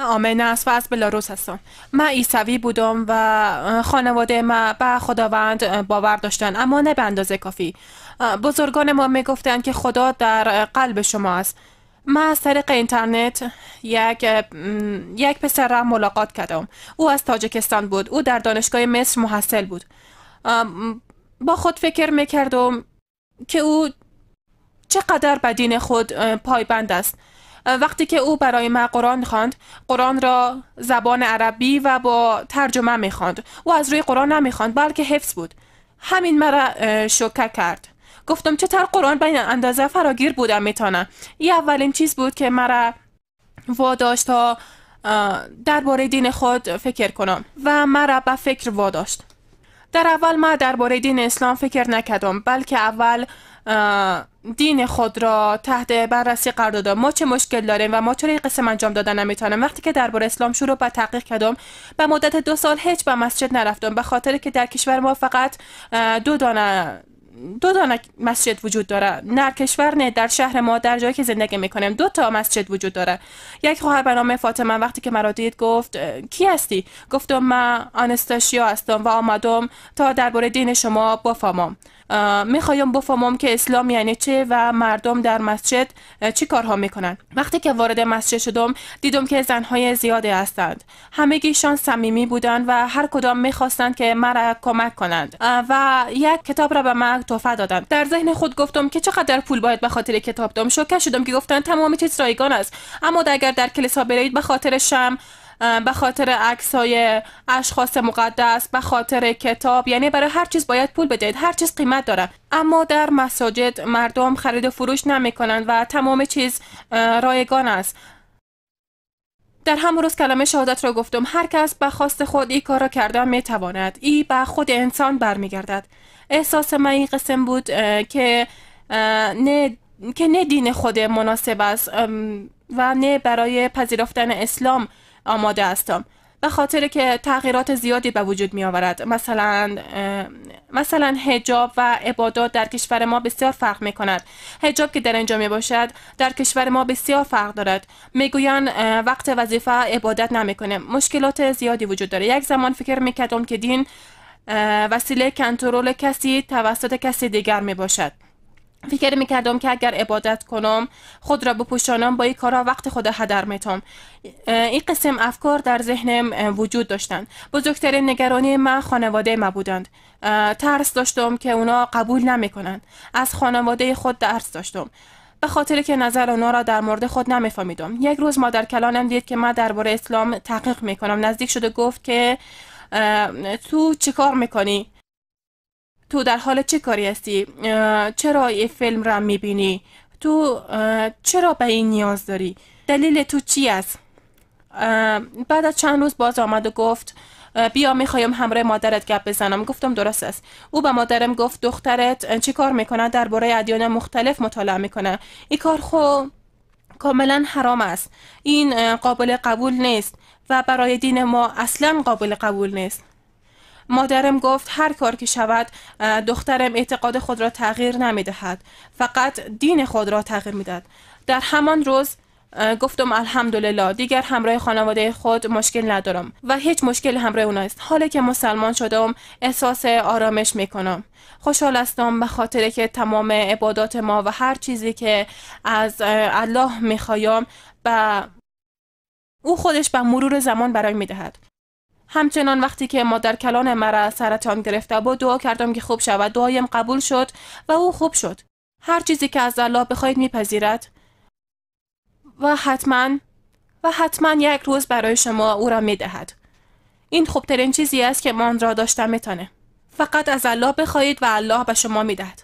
آمنه است و از بلاروس هستم. من عیسوی بودم و خانواده ما به خداوند باور داشتن، اما نه به اندازه کافی. بزرگان ما میگفتند که خدا در قلب شما است. من از طریق اینترنت یک پسر را ملاقات کردم. او از تاجیکستان بود. او در دانشگاه مصر محصل بود. با خود فکر میکردم که او چقدر به دین خود پایبند است. وقتی که او برای من قرآن خواند، قرآن را زبان عربی و با ترجمه میخواند. او از روی قرآن نمیخواند، بلکه حفظ بود. همین مرا شوکه کرد. گفتم چطور قرآن به این اندازه فراگیر بودم میتونه. این اولین چیز بود که مرا واداشت تا درباره دین خود فکر کنم و مرا به فکر واداشت. در اول من درباره دین اسلام فکر نکردم، بلکه اول دین خود را تحت بررسی قرار دادم. ما چه مشکل داریم و ما چرا این قسم انجام دادن نمیتونم. وقتی که درباره اسلام شروع به تحقیق کردم، به مدت 2 سال هیچ به مسجد نرفتم، به خاطر که در کشور ما فقط دو دانه مسجد وجود داره. نه کشور، نه در شهر ما، در جایی که زندگی میکنیم 2 تا مسجد وجود داره. یک خواهر به نام فاطمه وقتی که مرا دید گفت کی هستی؟ گفتم من آنستاشیا هستم و آمدم تا درباره دین شما بفهمم. میخوایم بفهمم که اسلام یعنی چه و مردم در مسجد چی کارها میکنن. وقتی که وارد مسجد شدم دیدم که زنهای زیادی هستند. همگیشان صمیمی بودند و هر کدام میخواستند که مرا کمک کنند و یک کتاب را به من تحفه دادند. در ذهن خود گفتم که چقدر پول باید به خاطر کتاب دادم. شوکه شدم که گفتند تمام چیز رایگان است، اما اگر در کلیسا بروید به خاطر شمع، به خاطر عکس‌های اشخاص مقدس، به خاطر کتاب، یعنی برای هر چیز باید پول بدهید، هر چیز قیمت داره. اما در مساجد مردم خرید و فروش نمی‌کنند و تمام چیز رایگان است. در همون روز کلمه شهادت را گفتم. هر کس به خواست خود این کار را کردن میتواند. ای به خود انسان برمیگردد. احساس من این قسم بود که نه دین خود مناسب است و نه برای پذیرفتن اسلام آماده هستم، به خاطر که تغییرات زیادی به وجود می آورد. مثلا حجاب و عبادات در کشور ما بسیار فرق می کند. حجاب که در اینجا می باشد در کشور ما بسیار فرق دارد. می گویند وقت وظیفه عبادت نمی کنه. مشکلات زیادی وجود داره. یک زمان فکر می کردم که دین وسیله کنترل کسی توسط کسی دیگر می باشد. فکر میکردم که اگر عبادت کنم، خود را بپوشانم، با این کارا وقت خود هدر میتم. این قسم افکار در ذهنم وجود داشتند. بزرگترین نگرانی من خانواده ما بودند. ترس داشتم که اونا قبول نمیکنند. از خانواده خود درس داشتم، به خاطر که نظر اونا را در مورد خود نمیفهمیدم. یک روز مادر کلانم دید که من درباره اسلام تحقیق میکنم. نزدیک شد و گفت که تو چیکار میکنی؟ تو در حال چه کاری هستی؟ چرا این فیلم را میبینی؟ تو چرا به این نیاز داری؟ دلیل تو چی است؟ بعد از چند روز باز آمد و گفت بیا میخوایم همراه مادرت گپ بزنم. گفتم درست است. او به مادرم گفت دخترت چه کار میکنه؟ درباره ادیان مختلف مطالعه میکنه. این کار خو کاملا حرام است. این قابل قبول نیست و برای دین ما اصلا قابل قبول نیست. مادرم گفت هر کار که شود دخترم اعتقاد خود را تغییر نمی دهد، فقط دین خود را تغییر می دهد. در همان روز گفتم الحمدلله دیگر همراه خانواده خود مشکل ندارم و هیچ مشکل همراه اونا است. حالا که مسلمان شدم احساس آرامش می کنم. خوشحال هستم به خاطر که تمام عبادات ما و هر چیزی که از الله می خوایم و او خودش به مرور زمان برای می دهد. همچنان وقتی که مادر کلان مرا سرطان گرفته بود دعا کردم که خوب شود. دعایم قبول شد و او خوب شد. هر چیزی که از الله بخواید میپذیرد و حتما یک روز برای شما او را میدهد. این خوبترین چیزی است که من را داشتم میتونه. فقط از الله بخواهید و الله به شما میدهد.